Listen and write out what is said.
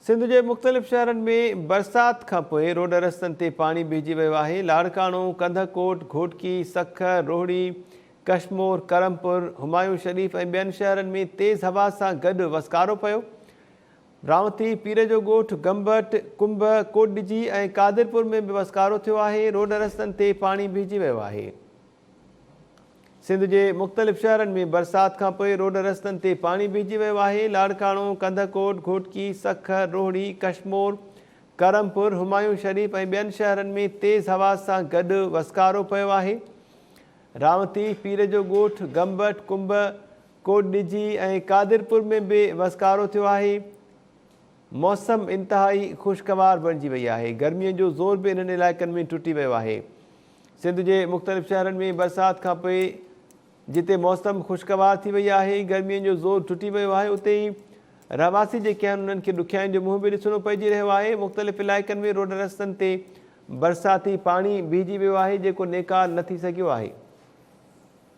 سنڌ جي مختلف شهرن ۾ برسات کانپوء روڊ رستن تي پاڻي بيهجي ويو آهي، لاڙڪاڻو، ڪنڌڪوٽ، گهوٽڪي، سکر، روهڙي، ڪشمور، ڪرمپور، همايون شريف ۽ ٻين شهرن ۾ تيز هوا سان گڏ وسڪارو پيو. رانوتي، پير جو ڳوٺ، گمبٽ، ڪنب، ڪوٽڏجي ۽ قادرپور ۾ به وسڪارو ٿيو آهي، روڊ رستن تي پاڻي بيهجي ويو آهي. سنڌ جي مختلف شهرن ۾ برسات کانپوء روڊ رستن تي پاڻي بيهجي ويو آهي، لاڙڪاڻو، ڪنڌڪوٽ، گهوٽڪي، سکر، روهڙي، ڪشمور، ڪرمپور، همايون شريف ۽ ٻين شهرن ۾ تيز هوا سان گڏ وسڪارو پيو آهي. رانوتي، پير جو ڳوٺ، گمبٽ، ڪنب، ڪوٽڏجي ۽ قادرپور ۾ به وسڪارو ٿيو آهي. موسم انتهائي خوشگوار بڻجي وئي آهي، گرميء جو زور به انهن علائقن ۾ ٽٽي ويو آهي. سنڌ جي مختلف شهرن ۾ برسات کانپوء جتي موسم خوشگوار ٿي وئي آهي، گرميء جو زور ٽٽي ويو آهي، اتي ئي رهواسي جيڪي آهن انهن کي ڏکيائين جو منهن به ڏسڻو پئجي رهيو آهي. مختلف علائقن ۾ روڊ رستن تي برساتي پاڻي بيهجي ويو آهي، جيڪو نيڪال نه ٿي سگهيو آهي.